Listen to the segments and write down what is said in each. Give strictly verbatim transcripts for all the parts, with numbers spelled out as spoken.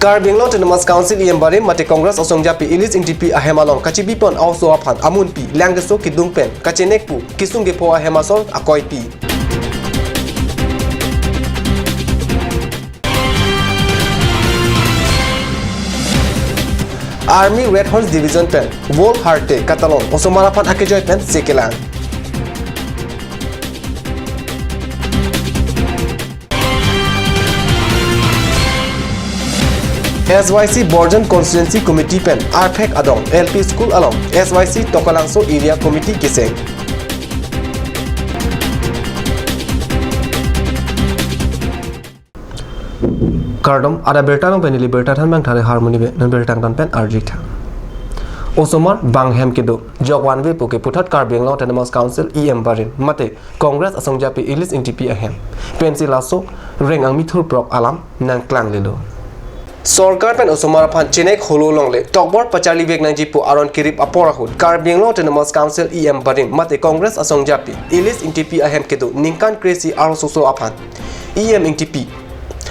Karbi Anglong Autonomous Council E M barim mate Congress asongjapi Elis Ingtipi ahem along kachebi pon a-oso aphan amunpi lang keso kedung pen kachenek pu kesung kepho ahem asor akoipi. Army Red Horns Division pen World Heart Day katalon osomar aphan akejoi pen sekelang. S Y C Borjan Constituency Committee pen arphek adong L P School along S Y C Tokalangso Area Committee keseng. Kardom, ada birta nong pen ili birta than bang thari harmoni be non birta than pen arjik tha. Osomar bang hem kedo jok vanve pu ke puthot Karbi Anglong Autonomous Council E M barim mate Congress asongjapi Elis Ingtipi ahem pensi laso reng angmi thurprok alam nangklang lelo. Sorkar pen osomar aphan chenek holo longle tokbor pacharli vek nangji pu aron kerip apor ahut Karbi Anglong Autonomous Council E M barim mate Congress asongjapi Elis Ingtipi ahem kedo ningkan kre-isi arloso aphan E M Ingtipi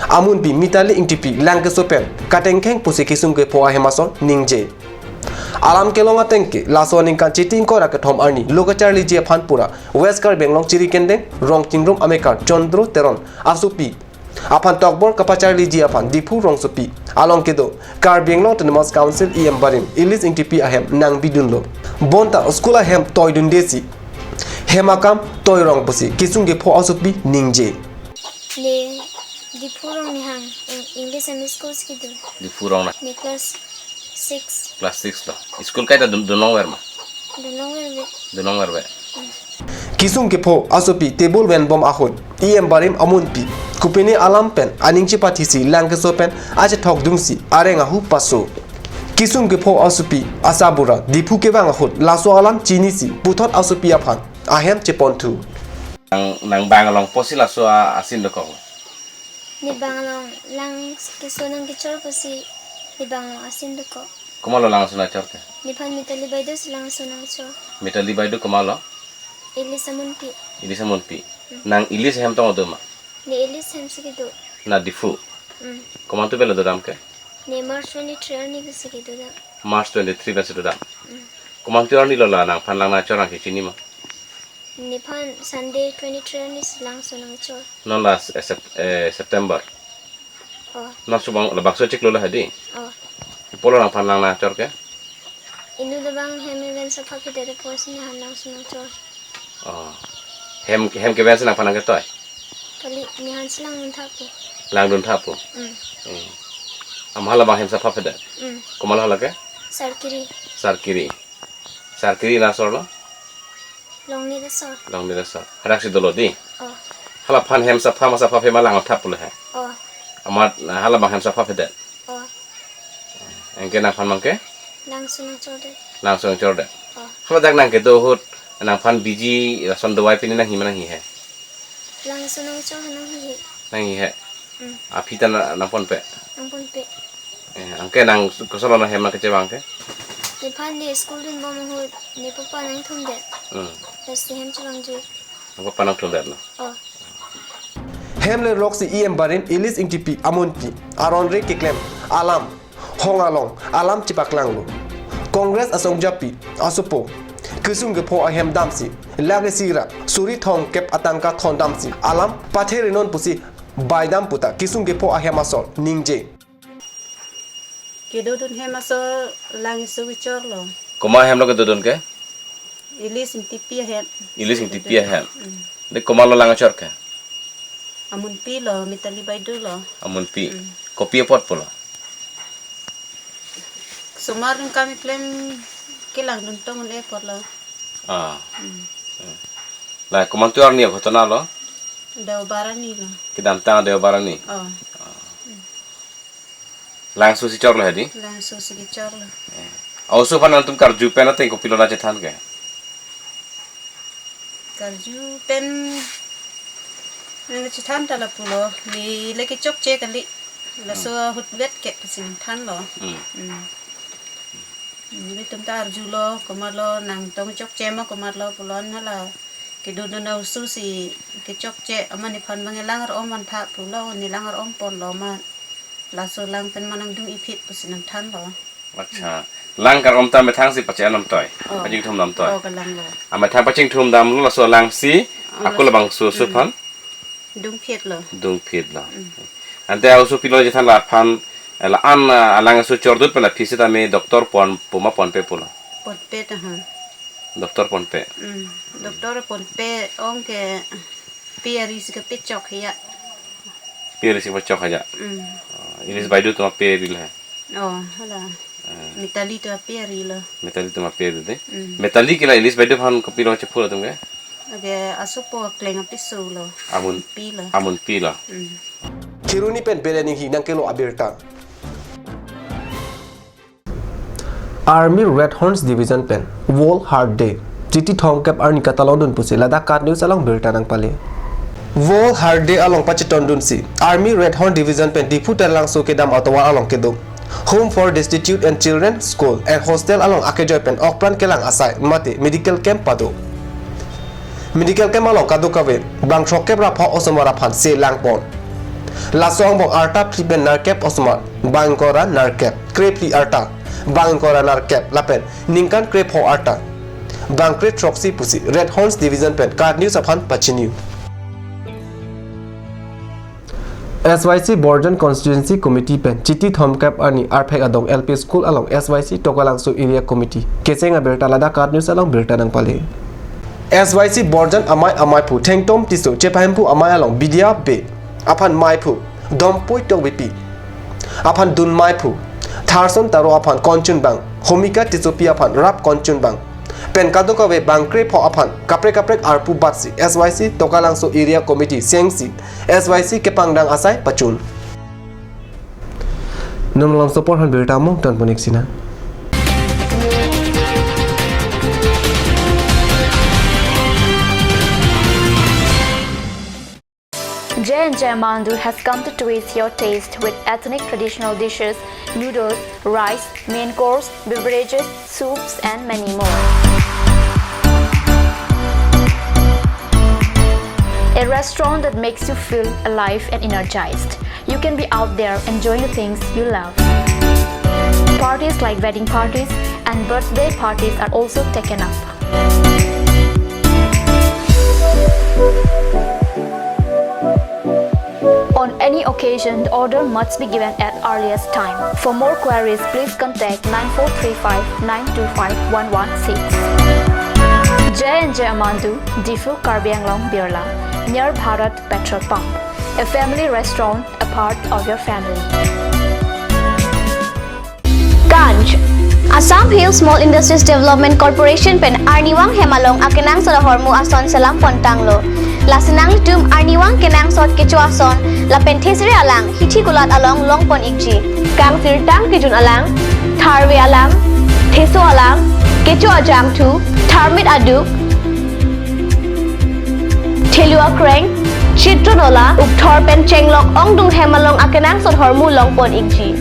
amunpi Mitali Ingtipi lang keso pen katengkheng pusi kesung kepho ahem asor ningje. Alam kelong ateng ke laso aningkan Chiti ingkoi ra kethom arni lo kacharliji aphan pura West Karbi Anglong Chirikendeng Rongchingrum amekar Chandra Teron asopi aphan tokbor kapacharliji aphan Diphu rongsopi along kedo Karbi Anglong Autonomous Council E M barim Elis Ingtipi ahem nangbidunlo. Bonta school ahem toidunde si hem akam toirong pusi kesung kepho asopi ningje. Ne Diphu rong nihang, Eng-, English M E school si kedo. Diphu rong na? Ne class six. Class six lo. School kaita dun, dunlong ver ma? Dunlong ver be. Dunlong ver be. Kesung kepho asopi table venbom ahut E M barim amunpi kopine alam pen aning chepathisi lang keso pen achethok dungsi areng ahu paso. Kesung kepho asopi asabura Diphu kevang ahut laso alam chinisi puthot asopi aphan ahem cheponthu. Nang, nang bang along pusi laso a, asin dokok? Ne bang along lang keso nangkechor pusi ne bang along asin dokok. Komatlo langso nangchor ke? Nephan Mitali Baideo si langso nangchor. Mitali Baideo komatlo? Elis amunpi. Elis amunpi. Hmm. Nang Elis ahem tong do ma? Ne Elis ahem si kedo. Na Diphu? Hmm. Komantu pen lo dodam ke? Ne March twenty-three arni pusi kedodam. March twenty-three pensi dodam. Hmm. Komantu arni lo la nangphan lang nangchor nangkechini ma? Nephan Sunday twenty-three arni si langso nangchor. Non la, eh, Sep-, eh, September. Oh. Non subang labangso chiklo la hadi. Oh. Kopilo nangphan lang nangchor ke? Inut abang hem keven sapha phedet apotsi nephan langso nangchor. Oh. Hem, hem keven si nangphan nangketoi? Kali nephan si langdun tha pu. Langdun tha pu. Hmm. Hmm. Amat halabang hem sapha phedet? Hmm. Komatlo hala ke? Sarkiri. Sarkiri. Sarkiri, la asor lo? Longnit asor. Longnit asor. Hadak si dolo di? Oh. Halaphan hem sapha ma sapha phe ma lang thap pulo he. Oh. Amat, na, halabang hem sapha phedet? Oh. Anke nangphan abang ke? Langso nangchordet. Langso nangchordet. Oh. Haladak nangkedo ahut nangphan biji lason dawai pini nanghi ma nanghi he? Langso nangchor nanghi he. Nanghi he. Hmm. Aphi ta na, nangponpe? Nangponpe. Eh, anke nang koson lo na hem nangkechevang ke? Nephan ne school dunbom ahut ne papa nangthumdet. Hmm. Lasi hem chevangji. Nangpapa nangthumdet lo? Oh. Hem le roksi E M barim Elis Ingtipi amunpi aron re keklem alam hong along alam chepaklanglo. Congress asongjapi asopo kesung kepho ahem damsi lakh isi ra suri thomkep atangka thondamsi alam patherinon pusi baidam puta kesung kepho ahem asor ningje. Kedodun hem asor lang keso kechor lo. Komat hem lo kedodun ke? Elis Ingtipi ahem. Elis Ingtipi ahem. Hmm. De komatlo lang kechor ke? Amunpi lo, Mitali Baideo lo. Amunpi. Hmm. Kopi apot pulo? Osomar ningkan keklem kelangdun tong un-e apot lo. Ah. Hmm. Hmm. La komantu arni aghotona lo? Deobar arni lo. Kedamtang Deobar arni? Oh. Ah. Hmm. Langso si chorlo hadi? Langso si kechorlo. Eh. A-oso aphan nangtum karju pen ateng kopilo nangchethan ke? Karju pen nangchethan ta lapulo, neli ke chokche kali. Laso, hmm, ahut vet ke pusi nangthanlo. Hmm. Hmm. Hmm, ilitum ta arjulo, komatlo nangtum chokche ma komatlo pulo, hala kedodun a-oso si kechokche, amat nephan abang lang ar-om vantha pulo, ne lang ar-om ponlo amat. Laso lang pen ma nangdung-i phit pusi nangthanlo. Accha. Lang kar-om ta methang si pache-an damtoi. Oh. Pachingthum damtoi. Oh, kalang lo. Amethang pachingthum damlo laso lang si, oh, ako laso labangso, hmm, suphan? Dung phit lo. Dung phit lo. Hmm. Ante aso pilo chethan laphan, eh, la-an, ah, alang aso chordut pen la phisi tame doctor pon puma ponpe pulo. Ponpe ta ha. Doctor ponpe. Hmm. Doctor ponpe ong ke pi ari si kepechok ya. Pi ari si pechok aja. Hmm. Ah, English Baideo atum pi ari lo he. Oh, hala. Ah. Mitali atum pi ari lo. Mitali atum pi ari de. Hmm. Mitali ke la English Baideo aphan kopilo chepho atum ke? Ake aso po kleng apiso lo. Amun. Pi lo. Amun pi lo. Hmm. Kheroni pen bere ninghi nangkelo abirta. Army Red Horns Division pen World Heart Day Chiti thomkep arni katalongdun pusi ladak KAT News along birta nangpale. World Heart Day along pachetondunsi Army Red Horn Division pen Diphu Taralangso kedam atovar along kedo Home for Destitute and Children, School and Hostel along akejoi pen okpran kelang asai mate medical camp pado. Medical camp along kadokave bang throkkep ra pho osomar aphan se langpon. Laso angbong arta phli pen nerkep osomar, bang ingkoi ra nerkep, krephli arta, bang ingkoi ra nerkep lapen ningkan krepho arta, bang krethroksi pusi Red Horns Division pen KAT News aphan pachini. S Y C Borjan Constituency Committee pen Chiti thomkep arni arphek adong L P School along S Y C Tokalangso Area Committee kecheng abirta ladak KAT News along birta nangpale. S Y C Borjan amei amaiphu Thengtom Tisso chepahemphu amei along Bidya Bey aphan meiphu Dompui Tokbipi aphan dun meiphu, Tharson Taro aphan konchunbang, Homika Tissopi aphan rap konchunbang pen kadokave bang krepho aphan kaprek kaprek arpu batsi S Y C Tokalangso Area Committee sengsi S Y C kepangdang asai pachun. Non malomso apor aphan birta mo ton ponik sina. J and J Amandu has come to twist your taste with ethnic traditional dishes, noodles, rice, main course, beverages, soups, and many more. A restaurant that makes you feel alive and energized. You can be out there enjoying the things you love. Parties like wedding parties and birthday parties are also taken up. On any occasion, the order must be given at earliest time. For more queries, please contact nine four three five nine two five one one six. J and J Amandu, Diphu, Karbi Anglong, Birla, near Bharat Petrol Pump. A family restaurant, a part of your family. Ganj. Assam Hill Small Industries Development Corporation pen arnivang hem along akenangsot ahormu ason selam pontanglo. Lasi nanglitum arnivang kenangsot kecho ason lapen thesere alang hithi kulat along longpon ikji. Kangsirtang kejun alang, tharve alang, theso alang, kecho ajangthu, tharmit aduk, thelu akreng, chitron ola, ukthor pen chenglok ongdung hem along akenangsot ahormu longpon ikji.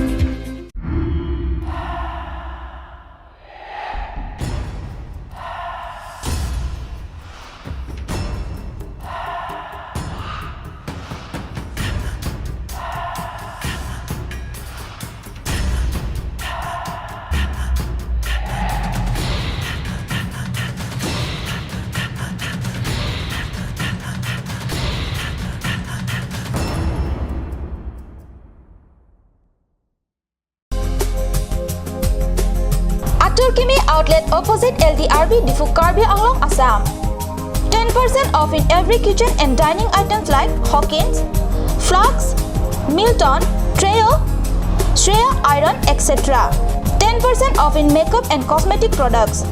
Atur Kimi Outlet, opposite L D R B, Diphu, Karbi Anglong, Assam. Ten percent off in every kitchen and dining items like Hawkins, Flask, Milton, Treo, Shreya Iron, et cetera. Ten percent off in makeup and cosmetic products.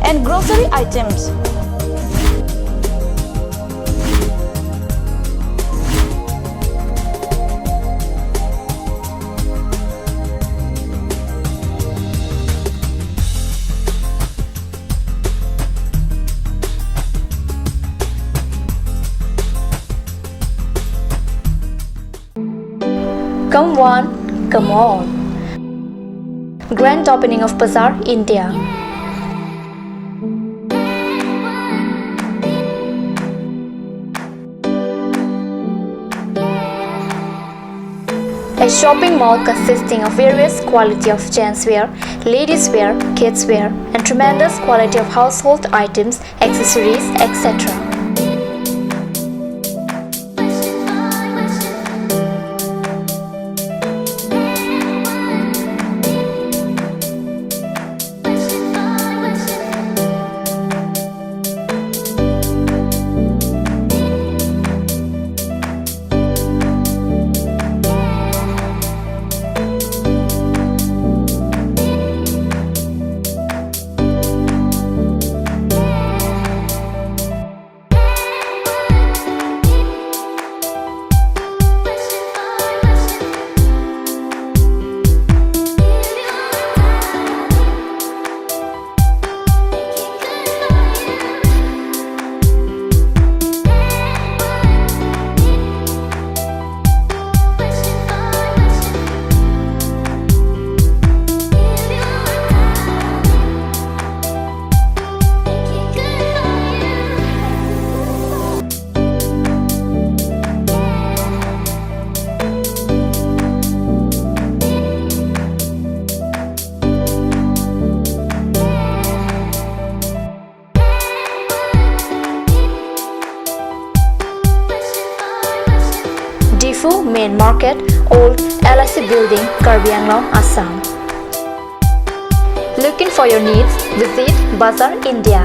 And grocery items. Come one, come all. Grand opening of Bazaar India. A shopping mall consisting of various quality of gents wear, ladies wear, kids wear, and tremendous quality of household items, accessories, et cetera. Diphu Main Market, Old L I C Building, Karbi Anglong, Assam. Looking for your needs? Visit Bazaar India.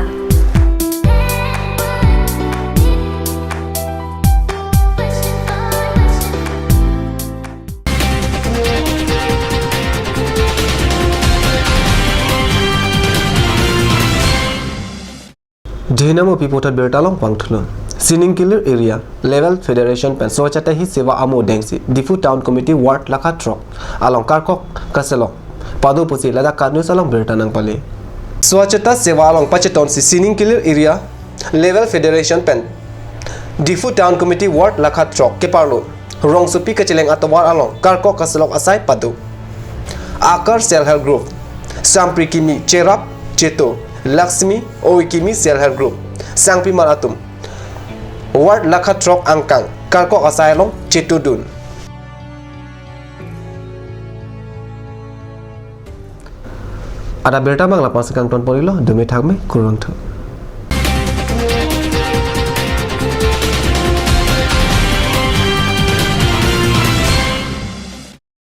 Dhinamo pipotat birta along pangthunun. Sining kilir area level federation pen Swachhata Hi Seva amo dengsi Diphu Town Committee Ward lakha throk along karkok kaselok pado pusi ladak KAT News along birta nangpale. Swachhata Seva along pachetonsi sining kilir area level federation pen Diphu Town Committee Ward lakha throk keparlo rongsopi kacheleng atovar along karkok kaselok asai pado. Akar Self Help Group, Sampri Kimi Cherap Cheto, Laxmi Oi Kimi Self Help Group, Sangpimar atum Ward lakha throk angkang karkok asai along chetodun. Adap birta abang lapu-an si kangton ponlo, dome thakme, kurvangthu.